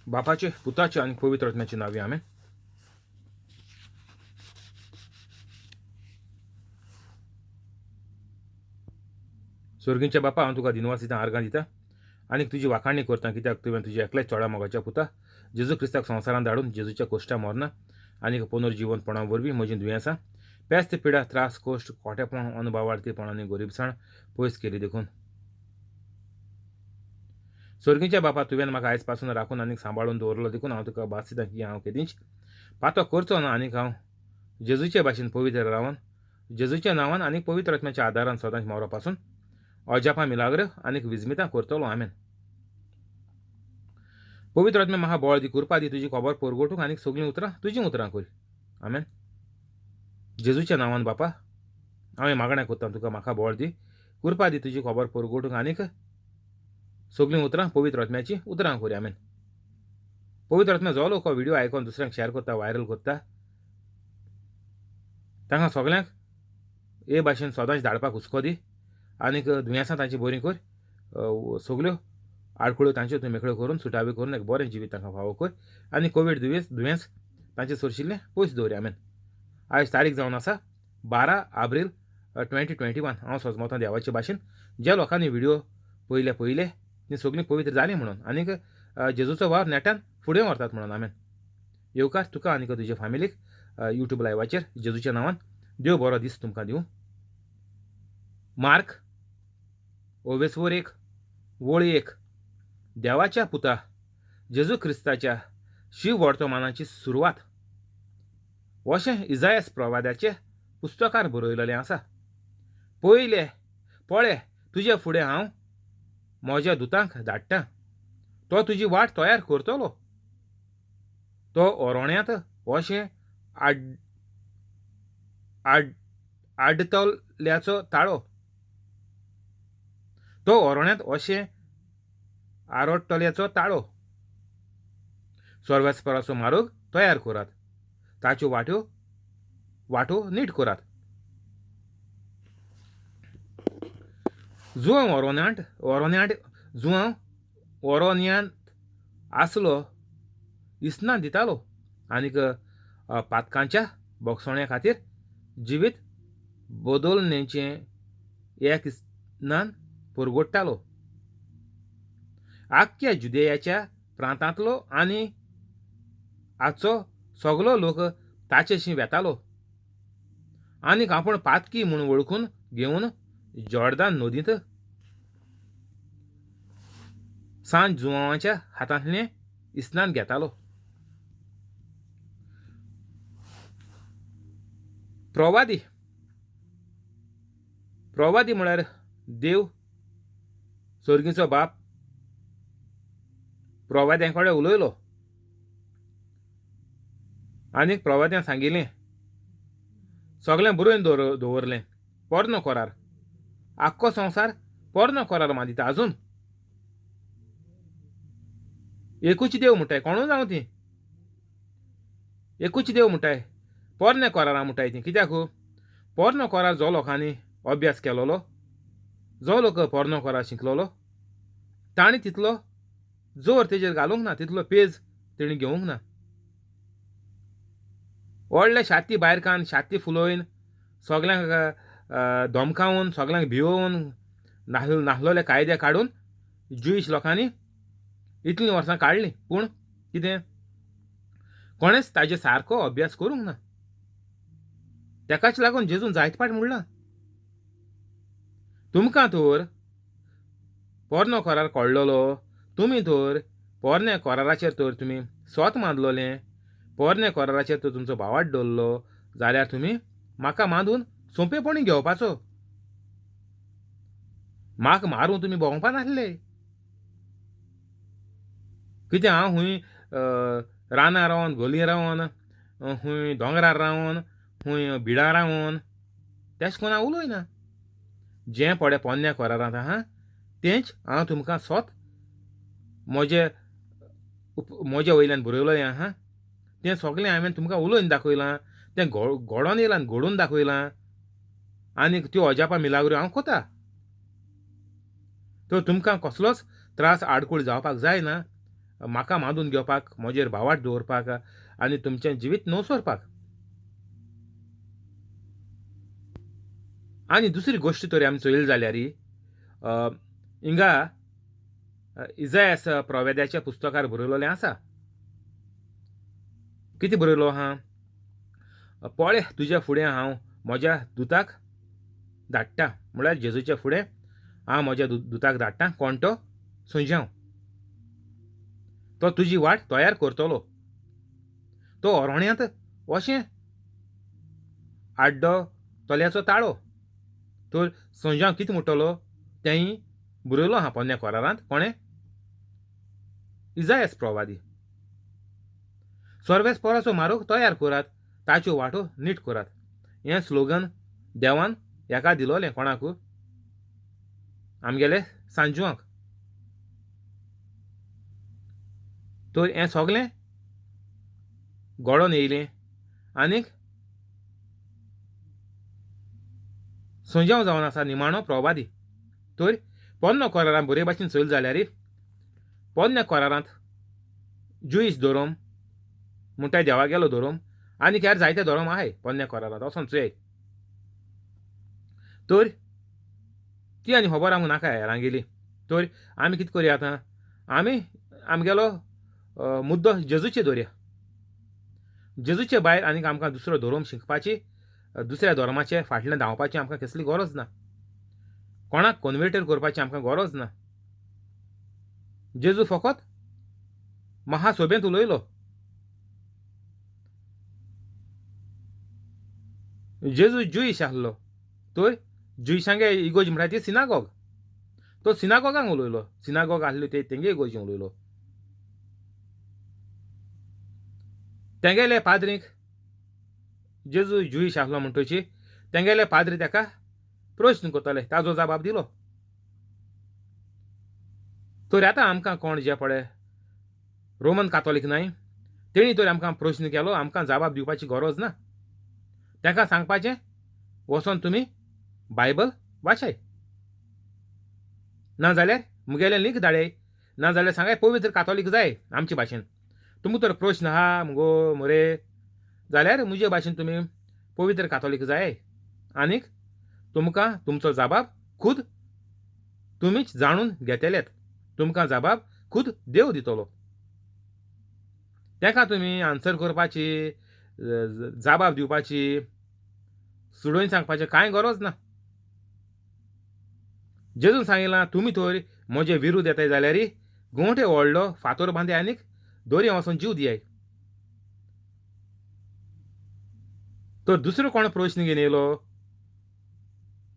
बापाचे, पुताचे आनी पवित्र आत्म्याचे नांवी, आमेन. स्वर्गींच्या बापा, हांव तुका दिनवास दिता, आर्गां दिता आनी तुजी वाखाणी करता, कित्याक तुवें तुज्या एकल्याच चोडा मोगाच्या पुता जेजू क्रिस्ताक संवसारांत धाडून जेजूच्या कोश्टा मरना आनी पुनर्जिवनपणा वरवीं म्हजीं दुयेंसां, पेस्त, पिडा, त्रास, कोश्ट, खोटेपण, अनभावार्थीपण आनी गरिबसाण पयस केली देखून. स्वर्गीच्या बापा, तुवें म्हाका आयज पासून राखून आनी सांबाळून दवरलो देखून हांव तुका भास दिता की हांव केदींच पातो करचो ना आनीक हांव जेजूचे भाशेन पवित्र रावन जेजूच्या नांवान आनी पवित्र आत्म्याच्या आदारान सदांच मरो पासून अजापां, मिलाग्र आनीक विजमितां करतलो. आमेन. पवित्र आत्म्या, म्हाका बळ दी, कृपा दी, तुजी खबर परगटूंक आनीक सगळीं उतरां तुजीं उतरां कर. आमेन. जेजूच्या नांवान बापा, हांवें मागणें करता तुका, म्हाका बळ दी, कृपा दी, तुजी खबर परगटूंक आनीक सगळीं उतरां पवित्र आत्म्याची उतरां कर. आमेन. पवित्र आत्म्या, जो लोक व्हिडिओ आयकून दुसऱ्यांक शेअर करता, व्हायरल करता, तांकां सगळ्यांक हे भाशेन सदांच धाडपाक हुस्को दी आनीक दुयेंसां तांची बरीं कर, सगल्यो आडखळ्यो तांच्यो तूं मेकळ्यो करून सुटाव्यो करून एक बरें जिवीत तांकां फावो कर आनी कोवीड दुयेंस तांचे सरशिल्लें पयस दवर. आमेन. आयज तारीख जावन आसा 12 एप्रील 2021. हांव सजमतां देवाचे भाशेन ज्या लोकांनी व्हिडिओ पयले पयले ती सगळीं पवित्र जालीं म्हणून आनीक जेजूचो वावर नेटान फुडें व्हरतात म्हणून. आमेन. येवकार तुका आनीक तुज्या फामिलीक यूट्यूब लायवाचेर जेजूच्या नांवान. देव बरो दीस तुमकां दिवं. मार्क ओवेसवर 1 वळी 1. देवाच्या पुता जेजू क्रिस्ताच्या शिव वर्तमानाची सुरवात अशें इजायस प्रवाद्याचे पुस्तकार बरयलेलें आसा. पयले पळे तुजे फुडें हांव म्हज्या दुतांक धाडटा, तो तुजी वाट तयार करतलो. तो ओरोण्यांत अशें आड आड आडतल्याचो ताळो, तो ओरोण्यांत अशें आरोडटल्याचो ताळो. सर्वेस्पराचो मार्ग तयार करात, ताच्यो वाटो नीट करात. जुआंव जुआंव ओरोन्यांत आसलो इसना दितालो आनीक पातकांच्या बोगसण्या खातीर जिवीत बदलण्याचें एक इस्नान परगोडटालो. आख्ख्या जुदेयाच्या प्रांतांतलो आनी आजचो सगलो लोक ताचेशी वेतालो आनीक आपूण पातकी म्हूण वळखून घेवन जॉर्दान नदींत सांज जुआंवाच्या हातांतलें इस्नान घेतालो. प्रवादी प्रवादी म्हळ्यार देव स्वर्गीचो बाप प्रवाद्यां कडेन उलयलो आनीक प्रवाद्यां सांगिल्लें सगळें बरोवन दवरलें. पोरनो करार, आख्खो संवसार पोरनो करार मानता. अजून एकूच देव म्हणटाय, कोणूय जावं ती एकूच देव म्हणटाय, पोरणे करारा म्हणटाय ती. कित्याक पोरनो करार जो लोकांनी अभ्यास केलोलो, जो लोक पोरनो करार शिकलोलो, तांणी तितलो जोर तेजेर घालूंक ना, तितलो पेज तेणी घेवंक ना. व्हडले छाती भायर काडून छाती फुलोवन सगल्यांक धमकावन सगल्यांक भियोवन नाहलोले कायदे काडून ज्युईश लोकांनी इतलीं वर्सां काडलीं. पूण कितें, कोणेच ताजे सारको अभ्यास करूंक ना. तेकाच लागून जेजून जायत पाट म्हणलां, तुमकां तर पोरनो करार कळ्ळलो, तुमी तर पोरण्या कराराचेर तर तुमी स्वत मानलोलें, पोरण्या कराराचेर तर तुमचो भावाट दवरलो जाल्यार तुमी म्हाका मांदून सोंपेपणी घेवपाचो, म्हाका मारून तुमी भोंवपा नासले. कितें हांव खूंय रानां रावन, घोली रावन, खूंय दोंगरार रावन, खूंय बिडां रावन तेश कोण हांव उलयना. जें पळय पोन्न्या करारांत आहा तेंच हांव तुमकां स्वत म्हजे म्हज्या वयल्यान बरयलें आहा, तें सगळें हांवें तुमकां उलोवन दाखयलां, तें घडोवन येयलां, घडोवन दाखयलां आनीक त्यो अजापां मिलाग्रो हांव कोता. तर तुमकां कसलोच त्रास आडखळ जावपाक जायना म्हाका मानून घेवपाक, म्हजेर भावार्थ दवरपाक आनी तुमचें जिवीत नवसरपाक. आनी दुसरी गोश्ट तरी आमी चोयली जाल्यार हिंगा इजायास प्रोवेद्याच्या पुस्तकार बरयलेलें आसा. कितें बरयलो आहा? पळय तुज्या फुडें हांव म्हज्या दुताक धाडटा, म्हळ्यार जेजूच्या फुडें हांव म्हज्या दुताक धाडटा. कोण तो? सुंजांव. तो तुजी वाट तयार करतलो. तो अरण्यांत अशें आड्डो तल्याचो ताळो. तर संजांव कितें म्हणटलो तेंय बरयलो आहा पोन्न्या कोरारांत. कोणें? इजायस प्रवादी. सर्वेस पोराचो मारोग तयार करात, ताच्यो वाटो नीट करात. हें स्लोगन देवान हेका दिलोलें. कोणाक? आमगेले सांजवांक. तर हें सगलें घडोवन येयलें आनीक संजांव जावन आसा निमाणो प्रवादी. तर पोन्नो कोरारांत बरे भाशेन चोयलें जाल्यार पोन्न्या कोरारांत जुईश धोरम म्हणटाय देवागेलो धोरम आनी हेर जायते धोरम आहाय पोन्न्या कोरारांत वचोन चोयाय. तर ती आनी खबर आमकां नाका हेरांगेली. तर आमी कितें करया आतां? आमी आमगेलो मुद्दो जेजूचे दवरया. जेजूचे भायर आनीक आमकां दुसरो धोरम शिकपाची, दुसऱ्या धर्माचे फाटल्यान धांवपाची आमकां कसली गरज ना. कोणाक कन्वर्टर करपाची आमकां गरज ना. जेजू फकत महासभेंत उलयलो. जेजू जुईश आसलो तर जुईशांगे इगोर्ज म्हणटा ती सिनागोग. तो सिनागोगांक उलयलो. सिनागोग आसल्यो ते तेंगे इगोर्जीन उलयलो. तेंगेले पाद्रीक जेजू जुईश आसलो म्हणटची तेंगेले पाद्री ताका प्रश्न करताले, ताजो जबाब दिलो. तर आतां आमकां कोण जे पळय रोमन कातोलीक न्हय तेणी तर आमकां प्रश्न केलो, आमकां जबाब दिवपाची गरज ना. ताका सांगपाचें वचोन तुमी बायबल वाचाय, ना जाल्यार मुगेलें लिंक धाडय, ना जाल्यार सांगाय पवित्र कातोलीक जाय आमचे भाशेन. तुमकां तर प्रश्न आहा मुगो मरे जाल्यार मुजे भाशेन तुमी पवित्र कातोलीक जाय आनीक तुमकां तुमचो जबाब खुद तुमीच जाणून घेतलेत. तुमकां जबाब खुद देव दितलो. ताका तुमी आन्सर करपाची, जबाब दिवपाची, सुडोवन सांगपाचें कांय गरज ना. जेजून सांगिलां तुमी तर म्हजे विरुद्ध येताय जाल्यार गोंठे व्हडलो फातोर बांदे आनीक दोरये वचोन जीव दियाय. तर दुसरो कोण प्रश्न घेवन येयलो?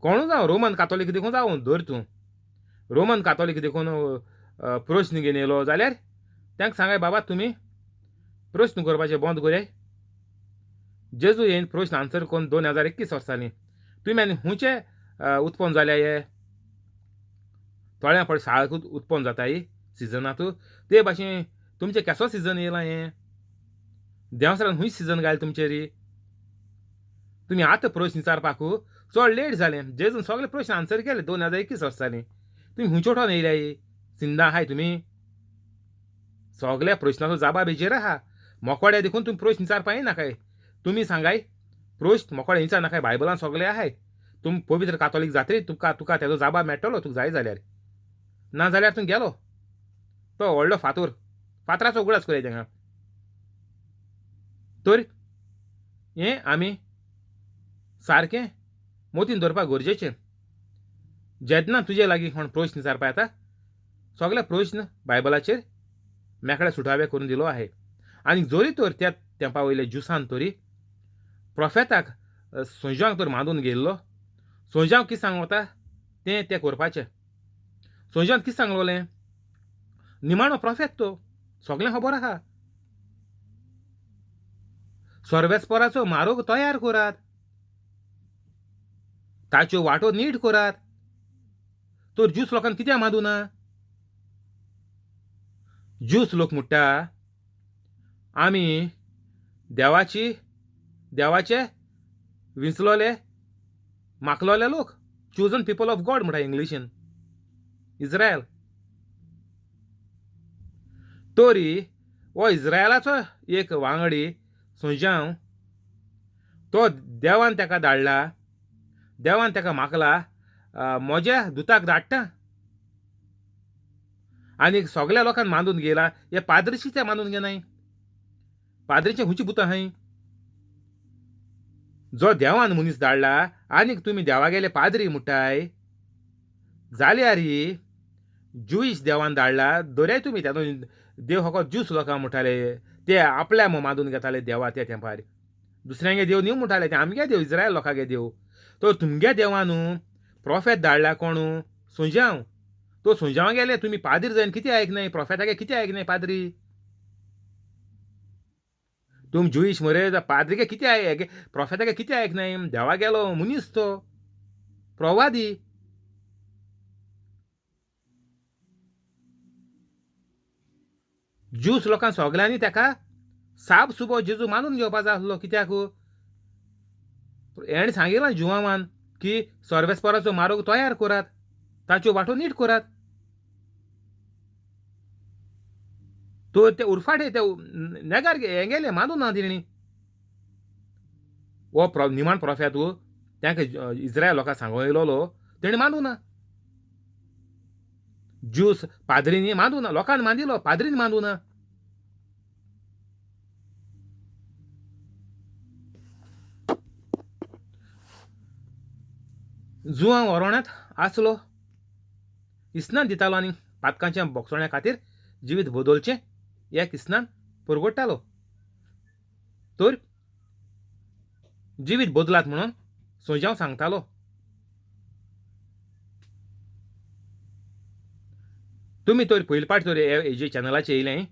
कोणू जावं रोमन कातोलीक देखून जावं धर तूं रोमन कातोलीक देखून प्रश्न घेवन येयलो जाल्यार तांकां सांगाय बाबा तुमी प्रश्न करपाचें बंद करयाय. जेजू येवन प्रश्न आन्सर करून 2021 वर्सांनी तुमी आनी खुंयचे उत्पन्न जाल्या हे थोड्या फावट साळक उत्पन्न जाताय सिजनांत ते भाशेन तुमचें केसो सिजन येयलां हें देंवसरान खूंय सिजन घायल तुमचेर. तुमी आतां प्रश्न विचारपाक चड लेट जालें. जेजून सगळे प्रश्न आन्सर केले 2021 वर्सांनी. तुमी खुंयचे वटोन येयल्याय सिंदा आहाय तुमी? सगळ्या प्रश्नाचो जबाब हेजेर आहा. मोकोड्या देखून तुमी प्रश्न विचारपा येनाकाय. तुमी सांगाय प्रश्न मोकोड्या विचार नाकाय, बायबलान सगळे आहाय. तुमी पवित्र कातोलीक जातरी तुका तुका तेजो जबाब मेळटलो तुका जाय जाल्यार, ना जाल्यार तूं गेलो तो व्हडलो फातोर फातराचो उगडास करया तांकां. तर हें आमी सारकें मोतीन दवरपाक गरजेचें. जेन्ना तुजे लागीं कोण प्रश्न विचारपा येता सगळे प्रश्न बायबलाचेर मेकळे सुटावे करून दिलो आहे. आनी जरी तर त्या तेंपा वयल्या ज्युसान तरी प्रोफेताक संजांक तर मानून घेयल्लो. संजांव कितें सांगता तें तें करपाचें. संजान कितें सांगलोलें? निमाणो प्रोफेत तो सगळें खबर आहा. सर्वेस्पराचो मारोग तयार करात, ताच्यो वाटो नीट करात. तर ज्यूस लोकांक कित्याक मादू ना? ज्यूस लोक म्हणटा आमी देवाची देवाचे विंचलोले माकलोले लोक, चुजन पिपल ऑफ गॉड म्हणटा इंग्लिशीन, इज्रायल. तरी हो इस्रायलाचो एक वांगडी सुंजांव, तो देवान ताका धाडला, देवान ताका मागला, म्हज्या दुताक धाडटा आनी सगल्या लोकांक मानून घेयला. हे पाद्रीची ते मानून घेनाय, पाद्रीचे खंयची भुतां आहाय? जो देवान मनीस धाडला आनीक तुमी देवागेले पाद्री म्हणटाय जाल्यार ज्युईश देवान धाडला दर्याय तुमी तातूंत देव फकत ज्यूस लोकांक म्हणटाले, ते आपल्या मानून घेताले देवा त्या तेंपार, दुसऱ्यांगे देव न्हू म्हणटाले, ते आमगे देव इस्रायल लोकांगे देव. तो तुमगे देवानू प्रोफेत धाडला कोणू? सुंजांव. तो सुंजांव गेले तुमी पाद्री जायन कितें आयकनाय, प्रोफेतागे कितें आयकनाय पाद्री? तुम ज्युईश मरे, पाद्रीगे कितें आयक, प्रोफेतागे कितें आयकनाय? देवा गेलो मनीस तो प्रवादी. ज्यूस लोकांक सगल्यांनी ताका साब सुबो जेजू मानून घेवपा जाय आसलो. कित्याक हेणें सांगिलां जुवांवान की सर्वेस्पराचो मार्ग तयार करात, ताच्यो वाटो नीट करात. तो ते उरफाटे ते नेगार हें गेले मानूं ना तेणी. हो निमाण प्रोफेत तांकां इस्रायल लोकांक सांगूंक येयलोलो, तेणी मानूं ना. ज्यूस पाद्रींनी मानूं ना, लोकांनी मानिलो, पाद्रीन मानूं ना. जुवां वरोण्यांत आसलो, इस्नान दितालो आनी पातकांच्या बोगसोण्या खातीर जिवीत बदलचें एक इस्नान परगट्टालो. तर जिवीत बदलात म्हणून सोंजांव सांगतालो. तुमी तर पयले पाट तर हेजे चॅनलाचेर येयलें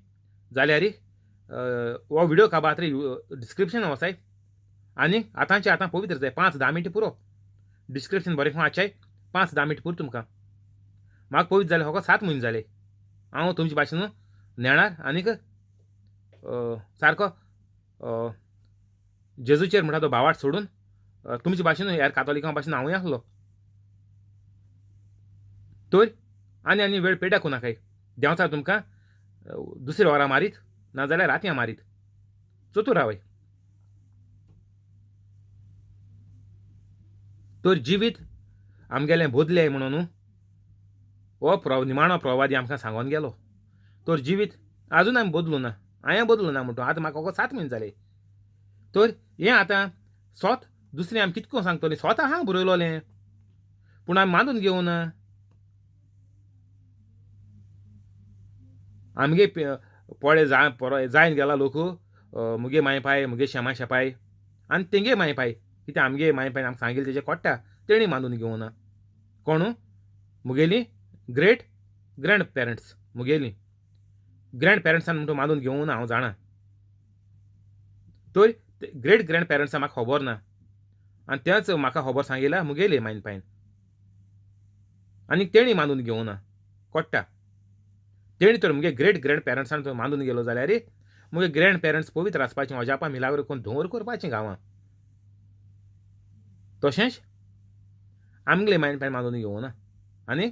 जाल्यार हो व्हिडियो काबार डिस्क्रिप्शन वचाय आनी आतांचे आतां पवित्र जाय 5-10 मिनटां पुरो. डिस्क्रिप्शन बरें वाचाय, 5-10 मिनटां पुरो तुमकां. म्हाका पवित्र जालें फकत 7 म्हयने जाले. हांव तुमचे भाशेन नेणार आनीक सारको जेजूचेर म्हणटा तो भावार्थ सोडून तुमचे भाशेन ह्या कातोलिकां भाशेन हांवूय आसलो. तर आनी आनी वेळ पेड्याक नाकाय, देंवचार तुमकां दुसऱ्या वरां मारीत नाजाल्यार रातयां मारीत. चतूर रावय. तर जिवीत आमगेलें बदलें म्हणून हो निमाणो प्रवादी आमकां सांगून गेलो. तर जिवीत आजून आमी बदलूं ना, हांवें बदलूं ना म्हणटा. आतां म्हाका 7 म्हयने जाले. तर हें आतां सोत दुसरें आमी कितको सांगतलीं, स्वता आहा बरयलोलें पूण आमी मानून घेवना. आमगे पोळे जायन गेला लोक, मुगे माय पाय, मुगे शेमा शेपाय आनी तेंगे माय पाय, कित्याक आमगे माय पायन आमकां सांगिल्लें तेजें कोट्टा, तेणी मानून घेवना. कोणू? मुगेली ग्रेट ग्रँड पेरंट्स, मुगेली ग्रँड पेरंट्सान म्हणटा मानून घेवना हांव जाणा. तर ग्रेट ग्रँड पेरंट्सां म्हाका खबर ना आनी तेंच म्हाका खबर सांगिला मुगेली मायन पायन आनी तेणी मानून घेवना कोट्टा. तेणी तर मुगे ग्रेट ग्रँड पेरंट्सान तर मानून गेलो जाल्यार मुगे ग्रँड पेरंट्स पवित्र आसपाचें, अजापां मिलाग्रो करून धुंवर करपाचें गांवां. तशेंच आमगेले मायन पायन मानून घेवना आनी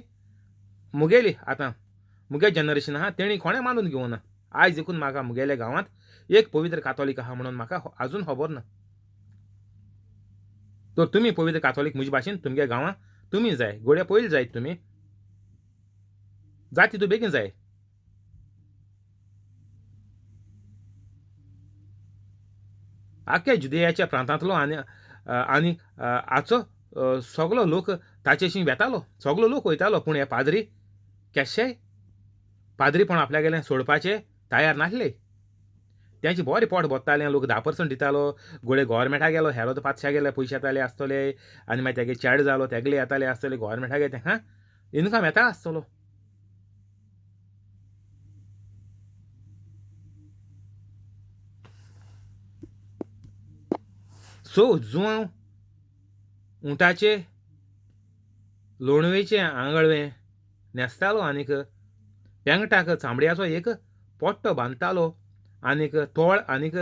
मुगेली आतां मुगे जनरेशन आहा तेणी कोणें मानून घेवना. आयज देखून म्हाका मुगेल्या गांवांत एक पवित्र कातोलीक आहा म्हणून म्हाका आजून खबर ना. तर तुमी पवित्र कातोलीक म्हजे भाशेन तुमगे गांवां तुमी जाय, गोडे पयलीं जायत तुमी जाती तूं बेगीन जाय. आख्या जुदेयाच्या प्रांतांतलो आनी आनी आचो सगलो लोक ताचेशी वेतालो, सगलो लोक वयतालो. पूण हे पाद्री केशेय पाद्रीपण आपल्यागेलें सोडपाचें तयार नासले. तेंचे बरें पोट भरतालें, लोक 10% दितालो, गोडे गोवोरमेंटा गेलो, हेरोद पातशा गेले पयशे येताले आसतले आनी मागीर तेगे चेडे जालो तेगले येताले आसतले, गोवोरमेंटा गे तेंका इनकम येता आसतलो. सो जुवांव उंटाचे लोणवेचें आंगळवें न्हेसतालो आनीक पेंगटाक चामड्याचो एक पोट्टो बांदतालो आनीक तोळ आनीक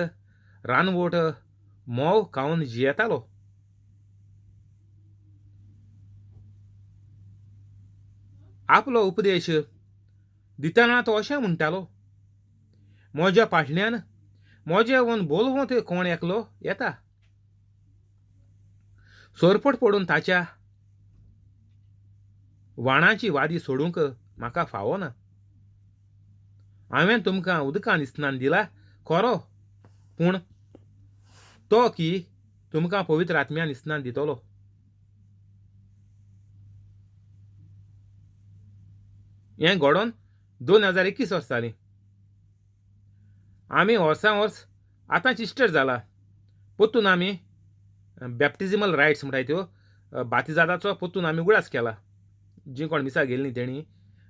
रानवट म्होंव खावन जियेतालो. आपलो उपदेश दितना तो अशें म्हणटालो, म्हज्या फाटल्यान म्हजें वन बोलवंत कोण एकलो येता. सोरपट पडून ताच्या वाणाची वादी सोडूंक म्हाका फावना. हांवें तुमकां उदकान स्नान दिला खरो, पूण तो की तुमकां पवित्र आत्म्यान स्नान दितलो. हें घडोवन 2021 वर्स जालीं. आमी वर्सां वर्स आतांच इस्टर जाला पोत्तून आमी बॅप्टिजिमल रायट्स म्हणटाय त्यो बातिजादाचो पोत्तून आमी उगडास केला. जी कोण मिसा गेल्ली तेणी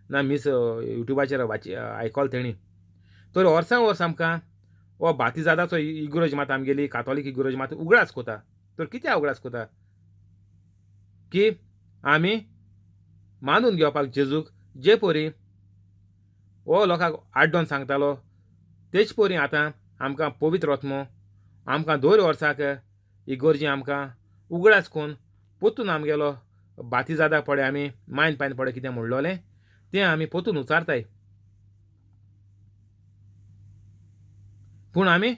ना मीस युट्यूबाचेर वाची आयकल तेणी. तर वर्सां वर्स आमकां हो बातिजादाचो इगरोज मात आमगेली कातोलीक इगरोज मात उगडास कोता. तर कित्याक उगडास कोता की आमी मानून घेवपाक जेजूक जे परी हो लोकांक आड्डोन सांगतालो तेच परी आतां आमकां पवित्र आत्मो आमकां दर वर्साक इगोर्जी आमकां उगडास करून पोत्तून आमगेलो बातिजादा पळय आमी मायन पायन पळय कितें म्हणलोलें तें आमी पोत्तून उचारताय. पूण आमी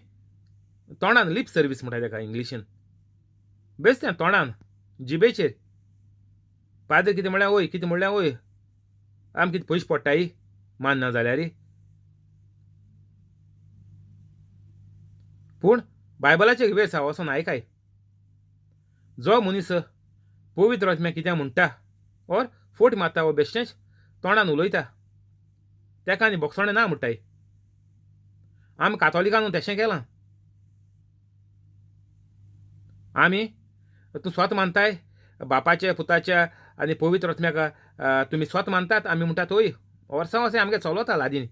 तोंडान लिप सर्वीस म्हणटाय तेका इंग्लिशीन, बेश्टें तोंडान जिबेचेर पाद्र कितें म्हणल्यार वय, कितें म्हणल्यार वय, आमकां कितें पयशे पडटाय मानना जाल्यार. पूण बायबलाचेर वेळ आसा वचोन आयकाय. जो मनीस पवित्र आत्म्या कितें म्हणटा ओर फोट मारता वो बेश्टेंच तोंडान उलयता तेका आनी बोगसणें ना म्हणटाय. आमी कातोलिकान तशें केलां. आमी तूं स्वत मानताय बापाच्या पुताच्या आनी पवित्र आत्म्याक तुमी स्वत मानतात, आमी म्हणटात वय वर्सां वर्सां आमगे चलता लादीन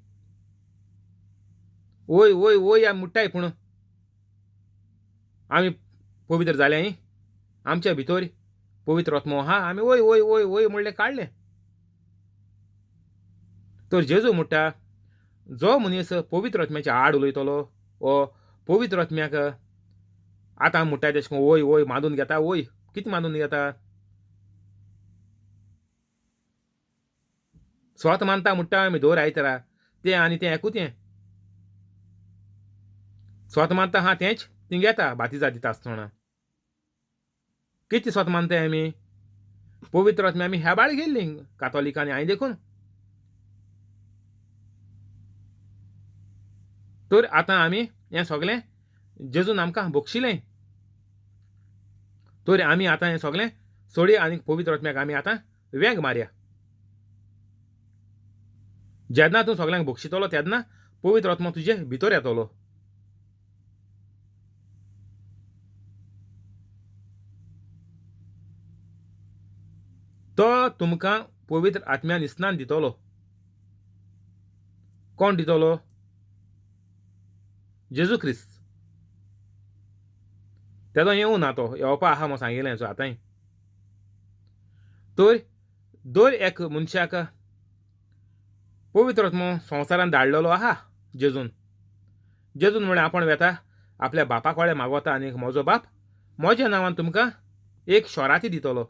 वय वय वय आमी म्हणटाय. पूण आमी पवित्र जाले आमच्या भितर पवित्र आत्मो आहा, आमी वय वय वय वय म्हणलें काडलें. तर जेजू म्हणटा जो मनीस पवित्र आत्म्याच्या आड उलयतलो वो पवित्र आत्म्याक आतां म्हणटा तेशें करून वय वय मानून घेता, वय कितें मानून घेता, स्वत मानता म्हणटा आमी दर आयतारा तें आनी तें एकूच तें स्वत मानता हा तेंच थिंग येता बातिजा दिता आसतना. कितें स्वत मानताय आमी पवित्र आत्म्या आमी हेबाळ गेल्ली कातोलिकांनी हांवें देखून. तर आतां आमी हें सगळें जेजून आमकां बक्षिलें. तर आमी आतां हें सगळें सोडया आनी पवित्र आत्म्याक आमी आतां वेंग मारया. जेन्ना तूं सगळ्यांक बक्षितलो तेन्ना पवित्र आत्मो तुजे भितर येतलो. तो तुमकां पवित्र आत्म्यान स्नान दितलो. कोण दितलो? जेजू क्रिस्त. तेजो येवं ना, तो येवपा आहा म्हूण सांगिल्लें आतांय. तर दर एक मनशाक पवित्र आत्मो संवसारान धाडलेलो आहा जेजून. जेजून म्हळ्यार आपूण वेता आपल्या बापा कडेन मागवता आनी म्हजो बाप म्हज्या नांवान तुमकां एक शोराती दितलो.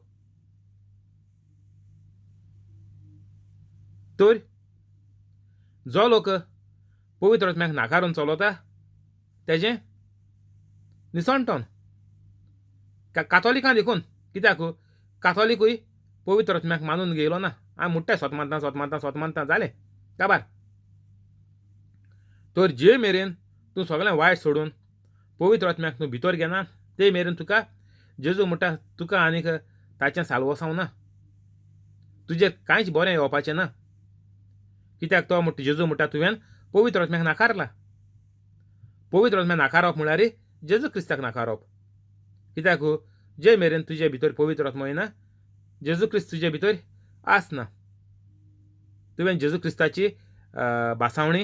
तर जो लोक पवित्र आत्म्याक नाकारून चलता तेजें निसणटन कातोलिकां देखून. कित्याक कातोलिकूय पवित्र आत्म्याक मानून गेलो ना. आमी म्हणटाय स्वत मानता स्वत मानता स्वत मानता जालें काबार. तर जे मेरेन तूं सगळें वायट सोडून पवित्र आत्म्याक तूं भितर घेना ते मेरेन तुका जेजू म्हणटा तुका आनीक ताचें साल्वसांव ना, तुजें कांयच बरें येवपाचें ना. कित्याक तो म्हणटा जेजू म्हणटा तुवें पवित्र आत्म्याक नाकारला. पवित्र आत्म्याक नाकारप म्हळ्यार जेजू क्रिस्ताक नाकारप. कित्याक जे मेरेन तुजे भितर पवित्र आत्मो येना जेजू क्रिस्त तुजे भितर आसना. तुवें जेजू क्रिस्ताची भासावणी,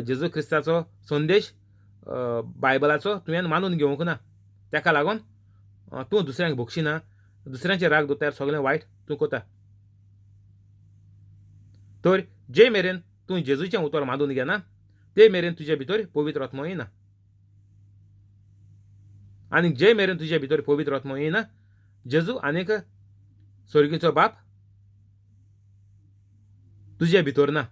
जेजू क्रिस्ताचो संदेश बायबलाचो तुवें मानून घेवंक ना. ताका लागून तूं दुसऱ्यांक बक्षिना, दुसऱ्यांचे राग दोतार सगळें वायट तूं कोता. तर जे मेरेन तूं जेजूचें उतर मानून घेना ते मेरेन तुजे भितर पवित्र आत्मो येना. आनी जे मेरेन तुजे भितर पवित्र आत्मो येना जेजू आनीक स्वर्गीचो बाप तुजे भितर ना.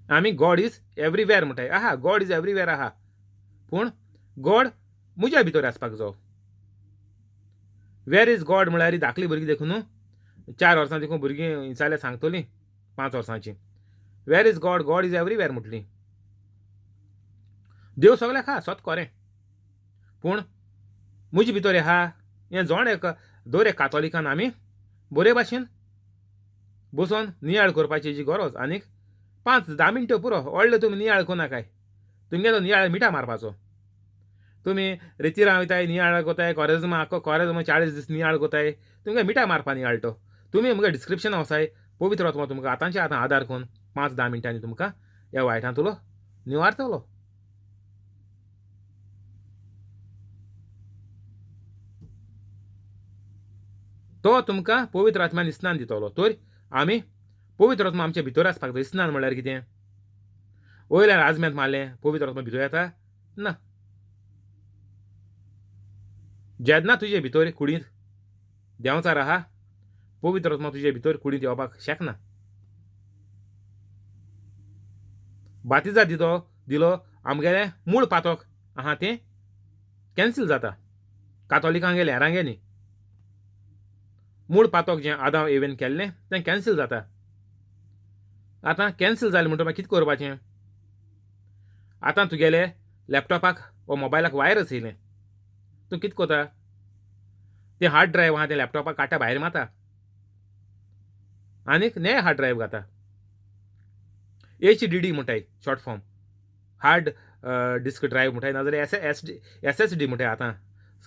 आमी गॉड is everywhere म्हणटाय. आहा, गॉड is everywhere आहा, पूण गॉड म्हज्या भितर आसपाक जाय. वेर is God म्हळ्यार धाकली भुरगीं देखून न्हू, 4 वर्सां देखून भुरगीं विचारल्यार सांगतलीं, 5 वर्सांची, where is God, God is everywhere म्हटली. देव सगळ्याक आहा, सत खरें, पूण म्हजे भितर आहा हें जण एक दर एक कातोलिकान आमी बरे भाशेन बसोन नियाळ करपाची जी गरज. आनीक 5-10 मिनटां पुरो, व्हडलें तुमी नियाळ करनाकाय, तुमगेलो नियाळ मिठा मारपाचो. तुमी रेतिरां वयताय नियाळ कोताय, कोरेज्मा आख्खो कोरेज्मा 40 दीस नियाळ कोताय, तुमगे मिठा मारपा नियाळ तो. तुमी मुगे डिस्क्रिप्शन वसाय, पवित्र आत्मा तुमकां आतांचे आतां आदार करून 5-10 मिनटांनी तुमकां ह्या वायटांतलो निवारतलो. तो तुमकां पवित्र आत्म्यान स्नान दितलो. तर आमी पवित्र आत्मा आमच्या भितर आसपाक जाय. स्नान म्हणल्यार कितें? वयल्यान आजम्यांत मारलें पवित्र आत्मा भितर येता ना. जेन्ना तुजे भितर कुडींत देंवचार आहा, पवित्र आत्मा तुजे भितर कुडींत येवपाक शकना. बातिजा दिलो आमगेलें मूळ पातक आहा तें कॅन्सील जाता. कातोलिकांगेलें हेरांगे न्ही, मूळ पातक जें आदांव एवेन केल्लें तें कॅन्सील जाता. आतां कॅन्सील जालें म्हणटकीर मागीर कितें करपाचें? आतां तुगेले लॅपटॉपाक वा मोबायलाक वायरस येयलें, तूं कितें करता? तें हार्ड ड्रायव्ह आहा तें लॅपटॉपाक काडटा, भायर मारता आनीक नये हार्ड ड्रायव्ह घाता. HDD म्हणटाय short form, hard disk drive म्हणटाय, नाजाल्यार SSD म्हणटाय. आतां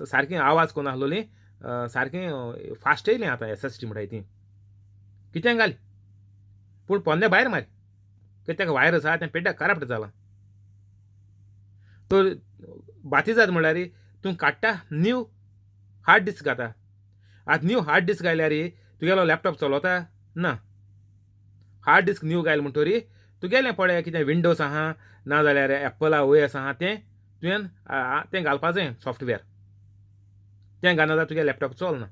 सारकें आवाज कोण आसलोली, सारकें फास्ट येयलें आतां SSD म्हणटाय ती. कितें घाल पूण पोन्ने भायर मार, कित्याक ताका वायरस आहा तें पेड्ड्याक करप्ट जालां. तर बातिजाद म्हणल्यार तूं काडटा न्यू हार्ड डिस्क घाता. आतां न्यू हार्ड डिस्क घायल्यार तुगेलो लॅपटॉप चलता ना. हार्ड डिस्क न्यू घायल म्हणटरी तुगेलें पळय कितें विंडोज आहा ना जाल्यार एप्पला OS आहा तें तुवें तें घालपा जाय सॉफ्टवेअर, तें घालना जाल्यार तुगे लॅपटॉप चलना.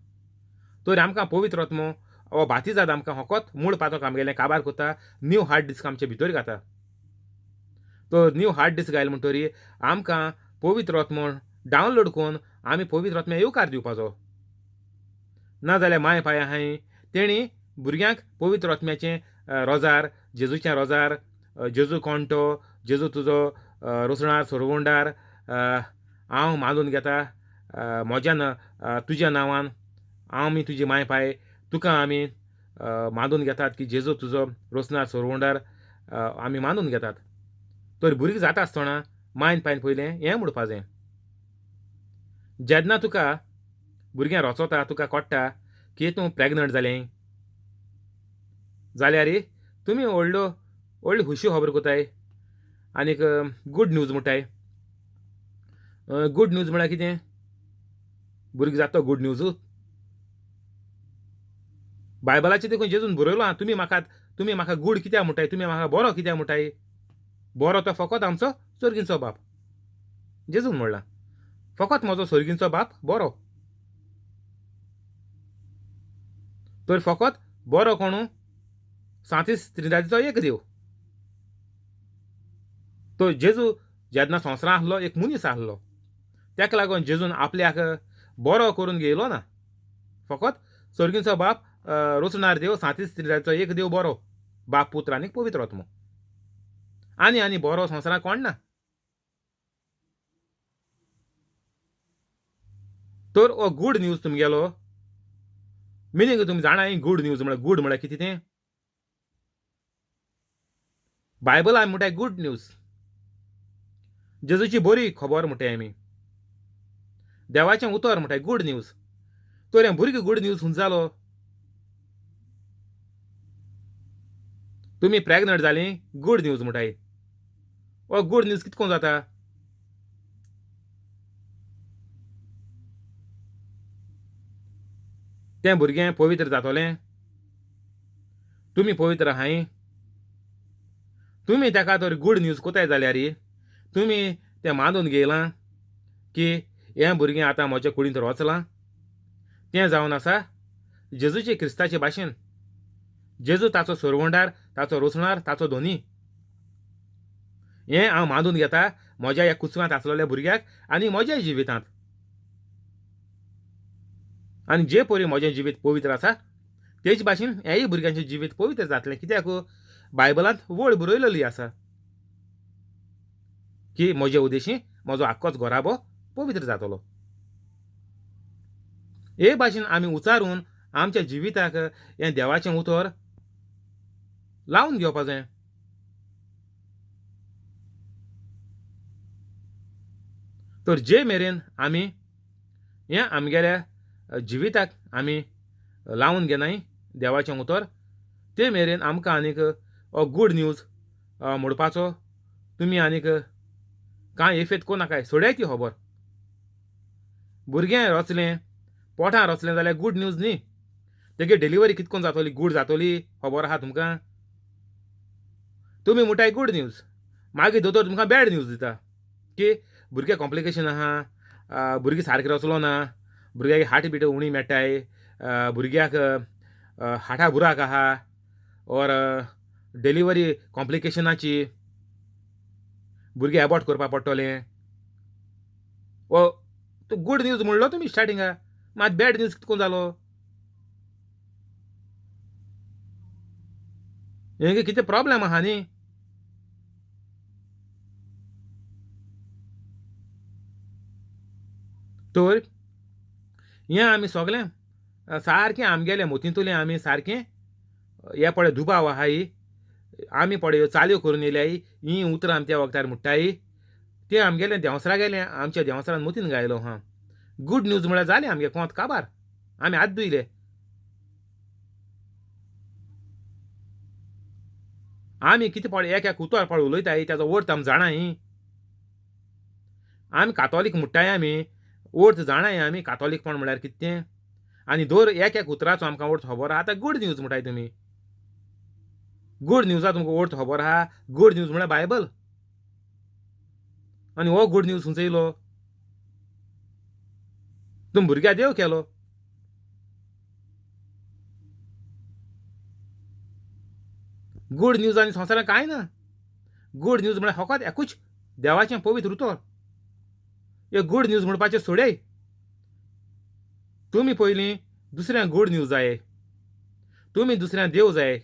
तर आमकां पवित्र आत्मो हो बातिजाद आमकां फकत मूळ पातक आमगेलें काबार करता, न्यू हार्ड डिस्क आमचे भितर घाता. तर न्यू हार्ड डिस्क घायल म्हणटरी आमकां पवित्र आत्मो डावनलोड करून आमी पवित्र आत्म्या येवकार दिवपाचो. ना जाल्यार माय पाय आहाय तेणी भुरग्यांक पवित्र आत्म्याचें रोजार, जेजूचें रोजार, जेजू कोण तो, जेजू तुजो रोसणार सोरवंडार, हांव मानून घेता म्हज्या तुज्या नांवान, आमी तुजी माय पाय तुका आमी मानून घेतात की जेजू तुजो रोसणार सोरवंडार आमी मानून घेतात. तर भुरगीं जाता आसतना मायन पायन पयलें हें म्हणपा जाय. जेन्ना तुका भुरगें रोचोता, तुका कळटा की तूं प्रेगनंट जालें जाल्यार तुमी व्हडलो व्हडली खुशी खबर कोताय आनीक गूड न्यूज म्हणटाय. गूड न्यूज म्हळ्यार कितें? भुरगीं जाता तो गूड न्यूजूच. बायबलाचें देखून जेजून बरयलो आहा, तुमी म्हाका गूड कित्याक म्हणटाय, तुमी म्हाका बरो कित्याक म्हणटाय? बरो तो फकत आमचो सोर्गींचो बाप. जेजून म्हणलां फकत म्हजो सोर्गींचो बाप बरो. तर फकत बरो कोणू? सांतीस त्रिदादीचो एक देव. तो जेजू जेन्ना संवसारांत आसलो एक मनीस आसलो, ताका लागून जेजून आपल्याक बरो करून घेयलो ना. फकत सोर्गींचो बाप रोसणार देव, सांतीस त्रिदादीचो एक देव बरो, बाप पुत्र आनी पवित्र आत्मो. आनी आनी बरो संवसारांत कोण ना. तर हो गूड न्यूज तुमगेलो मिनींग तुमी जाणाय? गूड न्यूज म्हळ्यार गूड म्हळ्यार कितें तें? बायबल आमी म्हणटाय गूड न्यूज, जेजूची बरी खबर म्हणटाय आमी, देवाचें उतर म्हणटाय गूड न्यूज. तर हें भुरगीं गूड न्यूज खंय जालो? तुमी प्रेगनंट जालीं गूड न्यूज म्हणटाय. हो गूड न्यूज कितको जाता? तें भुरगें पवित्र जातलें, तुमी पवित्र आहाय, तुमी ताका तर गूड न्यूज कोताय जाल्यार तुमी तें मानून घेयलां की हें भुरगें आतां म्हज्या कुडींत रोचलां, तें जावन आसा जेजूचे क्रिस्ताचे भाशेन. जेजू ताचो सोरवंडार, ताचो रोसणार, ताचो धोनी. हें हांव मानून घेता म्हज्या ह्या कुसव्यांत आसलेल्या भुरग्याक आनी म्हज्या जिवितांत. आनी जे परी म्हजें जिवीत पवित्र आसा तेच भाशेन हेय भुरग्यांचें जिवीत पवित्र जातलें. कित्याक बायबलांत वळ बरयलेली आसा की म्हजे उद्देशी म्हजो आख्खोच घराबो पवित्र जातलो. हे भाशेन आमी उचारून आमच्या जिविताक हें देवाचें उतर लावन घेवपा जाय. तर जे मेरेन आमी हें आमगेल्या जिविताक आमी लावन घेनाय देवाचें उतर ते मेरेन आमकां आनीक गूड न्यूज म्हणपाचो तुमी आनीक कांय एफेत कोण नाकाय. सोडाय ती खबर. भुरगें रचलें पोटां रचलें जाल्यार गूड न्यूज न्ही. तेगे डिलिव्हरी कितकोन जातली गूड जातली खबर आहा तुमकां. तुमी म्हणटाय गूड न्यूज, मागीर दोतोर तुमकां बॅड न्यूज दिता की भुरग्याक कॉम्प्लिकेशन आहा, भुरगीं सारकें रचलो ना, भुरग्याक हार्ट बीट उणी मेळटाय, भुरग्याक हार्टा बुराक आहा ऑर डिलिव्हरी कॉम्प्लिकेशनाची, भुरगें एबॉर्ट करपाक पडटलें. ओ तूं गूड न्यूज म्हणलो तुमी स्टार्टिंगा, मात बॅड न्यूज कितको जालो? हें कितें प्रॉब्लेम आहा न्ही. तर हें आमी सगळें सारकें आमगेलें मोतींतुलें आमी सारकें हे पळय दुबाव आहाय, आमी पळय ह्यो चालयो करून येयल्याय, हीं उतरां आमी त्या वखदार म्हणटाय तें आमगेलें देंवसरा गेलें आमच्या देंवसरान मोतीन गायलो हा. गूड न्यूज म्हळ्यार जालें आमगे कोंत काबार, आमी हात धुयले. आमी कितें पळय एक एक उतर पळय उलयताय ताजो अर्थ आमी जाणाय. आमी कातोलीक म्हणटाय, आमी अर्थ जाणाय आमी कातोलीकपण म्हळ्यार कितें तें. आनी दर एक एक उतराचो आमकां अर्थ खबर आहा. आतां गूड न्यूज म्हणटाय तुमी, गूड न्यूजा तुमकां अर्थ खबर आहा. गूड न्यूज म्हळ्यार बायबल. आनी हो गूड न्यूज खंयचो येयलो? तुमी भुरग्याक देव केलो. गूड न्यूज आनी संवसारांत कांय ना. गूड न्यूज म्हळ्यार फकत एकूच देवाचें पवित्र उतर. हे गूड न्यूज म्हणपाचें सोडय. तुमी पयलीं दुसऱ्यांक गूड न्यूज जाय, तुमी दुसऱ्यांक देव जाय,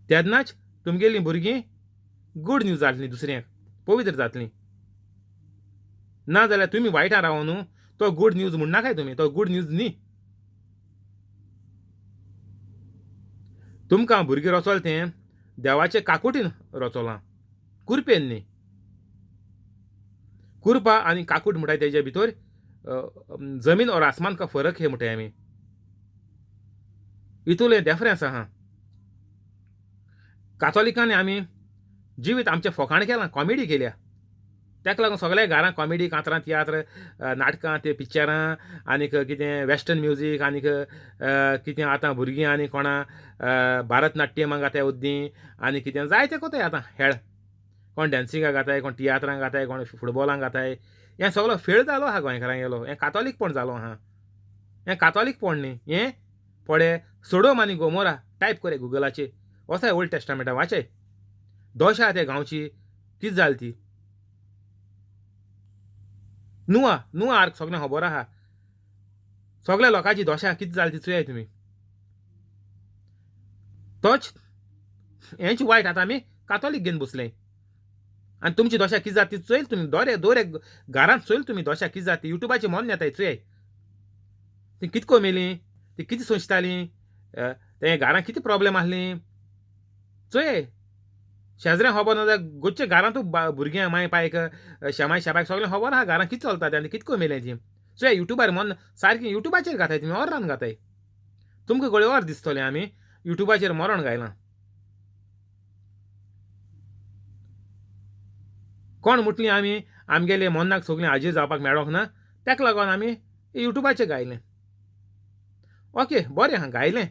तेन्नाच तुमगेलीं भुरगीं गूड न्यूज जातलीं, दुसऱ्यांक पवित्र जातलीं. ना जाल्यार तुमी वायटां रावन न्हू तो गूड न्यूज म्हणनाकाय तुमी, तो गूड न्यूज न्ही. तुमकां भुरगीं रचोल तें देवाचे काकुटीन रचोलां, कुरपेन न्ही. कुरपा आनी काकूट म्हणटाय तेजे भितर जमीन और आसमान का फरक हे म्हणटाय आमी. इतूलें डिफरन्स आहा. कातोलिकांनी आमी जिवीत आमचें फोकाण केलां, कॉमेडी केल्या. ताका लागून सगळ्या घरां कॉमेडी, कांतरां, तियात्र, नाटकां, ते पिक्चरां आनीक कितें वेस्टर्न म्युजीक आनीक कितें आतां भुरगीं आनी कोणा भारतनाट्यमाक गाताय उद्दीं आनी कितें जायतें कोताय आतां हेळ. कोण डॅन्सिंगाक गाताय, कोण तियात्रांक गाताय, कोण फुटबॉलांक गाताय. हें सगळो फेळ जालो आहा गोंयकारांगेलो. हें कातोलीकपण जालो आहा. हें कातोलीकपण न्ही, हें पळय सोडोम आनी गोमोरा टायप कोरे गुगलाचेर, वचाय ओल्ड टेस्टामेंटा वाचय दोशा त्या गांवची कितें जाली ती. नुआ नुआ आर्क सगळें खबर आहा. सगळ्या लोकांची दोशा कितें जाली ती चोयाय तुमी. तोच हेंच वायट आतां आमी कातोलीक घेवन बसले. आनी तुमची दोशा कितें जाता ती चोयल तुमी, दोरे दोरे घरांत चोयल तुमी दोशा कितें जाता ती. युट्यूबाचेर मोन येताय चोयाय ती कितको मेली, ती कितें सोंसताली, ते घरांत कितें प्रोब्लेम आसली चोयाय. शेजऱ्यांक खबर ना जाल्यार गोच्चे घरांतूच भुरग्यां माय पायक शेमाय शेपायक सगळें खबर आहा घरांत कितें चलता तें आनी कितको मेलें ती. चोया युट्यूबार मन सारकें युट्यूबाचेर घाताय तुमी, ऑर्रान घाताय. तुमकां गळये ऑर दिसतलें आमी युट्यूबाचेर मरण घायलां. कोण म्हटलीं आमी आमगेले मनाक सगळें हाजीर जावपाक मेळोंक ना, ताका लागून आमी युट्यूबाचेर गायलें. ओके बरें आहा गायलें.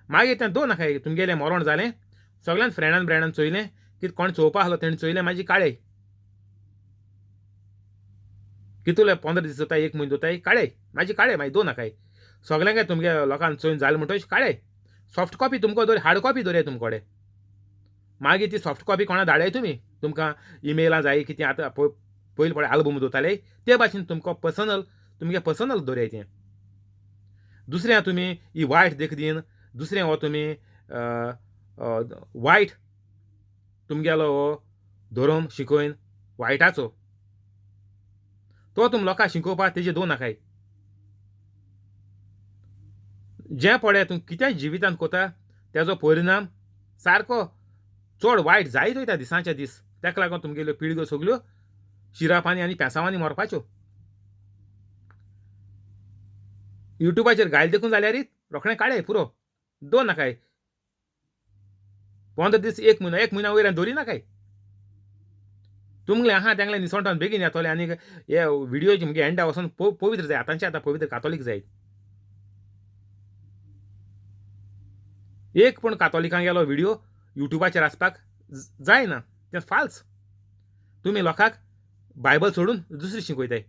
मागीर तें दोन आहा तुमगेलें मरण जालें, सगळ्यान फ्रेंडान ब्रेंडान चोयलें कितें कोण चोवपा आसलो तेणें चोयलें, मागीर काडय कितले 15 दीस जाताय, 1 म्हयनो जाताय, काडय मागीर काडय मागीर दोन आहाय सगळ्यांक तुमगे लोकांक चोयन जालें म्हणटकीच काडय. सॉफ्ट कॉपी तुमकां दवर, हार्ड कॉपी दवराय तुमकडे. मागीर ती सॉफ्ट कॉपी कोणा धाडाय तुमी, तुमकां इमेलां जाय कितें आतां पयलीं पळय आल्बम दवरताले ते भाशेन तुमकां पर्सनल तुमगे पर्सनल दवराय तें. दुसरें तुमी ही वायट देख दीन, दुसरें हो तुमी वायट तुमगेलो हो धर्म शिकयन वायटाचो तो तुमी लोकांक शिकोवपाक तेजे दोन नाकाय. जें पळय तूं कितें जिवितांत कोता तेजो परिणाम सारको चड वायट जायत वयता दिसांचे दीस. ताका लागून तुमगेल्यो पिळग्यो सगल्यो शिरापांनी आनी पेसावांनी मरपाच्यो. युट्यूबाचेर गायल देखून जाल्यार रोखडें काडे पुरो, दोन नाकाय. 15 दीस एक म्हयनो, एक म्हयन्या वयर दवरी नाकाय. तुमगेलें आहा तेंगलें निसणटान बेगीन येतलें आनी हे व्हिडियो मुगे एंडा वचून पवित्र जाय, आतांचे आतां पवित्र कातोलीक जाय. एक पूण कातोलिकां गेलो व्हिडियो युट्यूबाचेर आसपाक जायना, तें फाल्स. तुमी लोकांक बायबल सोडून दुसरी शिकयताय,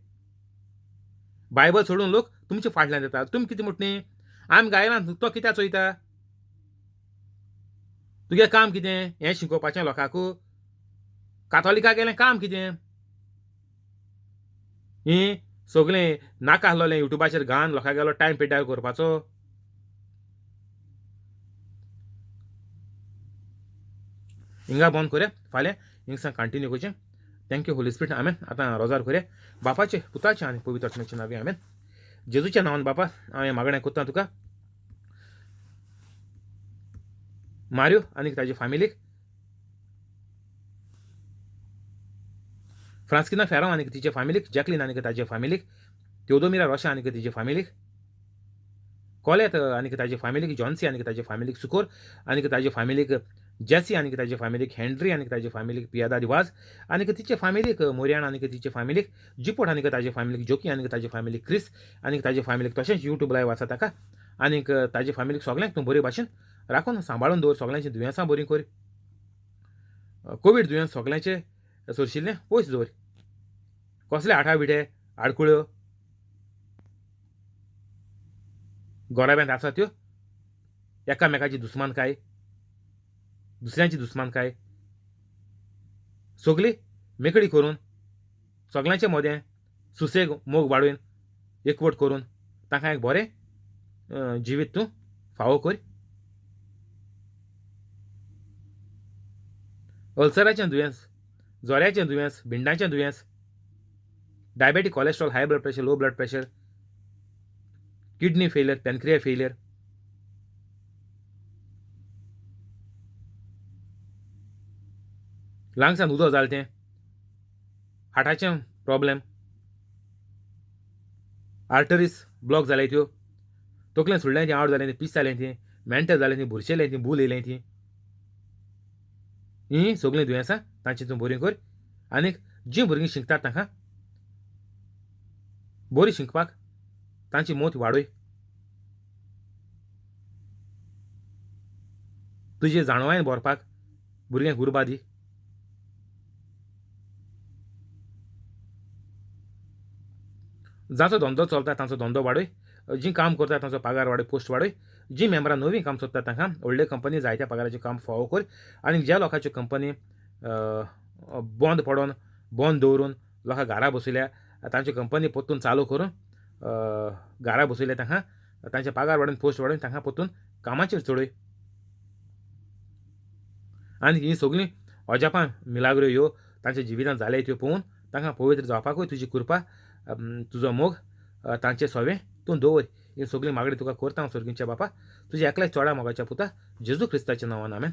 बायबल सोडून लोक तुमचे फाटल्यान येता. तुमी कितें म्हणटा आमी गायला तो कित्याक चोयता, तुगे काम कितें हें शिकोवपाचें लोकांक? कातोलिका गेलें काम कितें? ही सगळें नाका आसलोलें युट्यूबाचेर घान लोकां गेलो टायम पेड्ड्यार करपाचो. हिंगा बंद करया, फाल्यां हिंगसान कंटिन्यू करचें. Thank you Holi Spirit, आमेन. आतां रोजार करया. बापाचे पुताचे आनी पवित्र आत्म्याचे नांवे आमेन. जेजूच्या नांवान बापा हांवें मागणें करता तुका, मार्यो आनी ताजे फामिलीक, फ्रांस्किना फेरांव आनी तिचे फामिलीक, जॅकलीन आनी ताजे फामिलीक, तेवदोमिरा रोशा आनी तिजे फामिलीक, कोलेत आनी ताजे फामिलीक, जॉन्सी आनी ताजे फामिलीक, सुकोर आनी ताजे फामिलीक, जेसी आनी ताजे फामिलीक, हेनरी आनी ताजे फामिलीक, पियादा दिवाज आनी तिचे फामिलीक, मोरियान आनी तिचे फामिलीक, जिपोट आनी ताजे फामिलीक, जोकी आनी ताजे फामिलीक, क्रिस आनी ताजे फामिलीक, तशेंच युट्यूब लायव आसा ताका आनी ताजे फामिलीक सगळ्यांक तूं बरे भाशेन राखून सांबाळून दवर. सगळ्यांची दुयेंसां बरीं कर, कोवीड दुयेंस सगळ्यांचे सोरशिल्लें पयस दवर. कसले आठा विठे आडकुळ्यो गोराब्यांत आसा त्यो एकामेकाची दुस्मानकाय, दुसऱ्यांची दुस्मानकाय सगळी मेकळी करून सगळ्यांचे मदें सुसेग मोग वाडोवन एकवट करून तांकां एक बरें जिवीत तूं फावो कर. अल्सराचें दुयेंस, जोऱ्याचें दुयेंस, भिंडाचें दुयेंस, diabetic, cholesterol, high blood pressure, low blood pressure, kidney failure, pancreas failure, लंग्सान उदक जालें तें, हार्टाचें प्रॉब्लेम, आर्टरीज ब्लॉक जाले त्यो, तकलें सोडलें ती, आवट जालें ती, पीस जालें ती, मेंटल जालें ती, बुरशेलें ती, भूल येयलें ती, हीं सगळीं दुयेंसां तांची तूं बरीं कर. आनीक जीं भुरगीं शिकतात तांकां बरी शिकपाक तांची मोत वाडय. तुजे जाणवायन भरपाक भुरग्यांक उर्बा दी. जांचो धंदो चलता तांचो धंदो वाडय, जीं काम करता तांचो पगार वाडय, पोस्ट वाडय. जीं मेंबरां नवीं काम सोदता तांकां व्हडले कंपनी जायत्या पगाराचें काम फावो कर. आनी ज्या लोकांच्यो कंपनी बंद पडोन बंद दवरून लोकांक घरा बसयल्या तांच्यो कंपनी परतून चालू करून घरा बसयल्या तांकां तांचे पगार वाडोवन पोस्ट वाडोवन तांकां परतून कामाचेर चडय. आनी हीं सगळीं अजापां मिलाग्रो ह्यो तांच्या जिवितांत जाले त्यो पळोवन तांकां पवित्र जावपाकूय तुजी कृपा, तुजो मोग तांचे सोवे तूं दवर. ही सगळीं मागणी तुका करता हांव सर्गीच्या बापा, तुज्या एकल्या चोडा मोगाच्या पुता जेजू क्रिस्ताच्या नांवान, आमेन.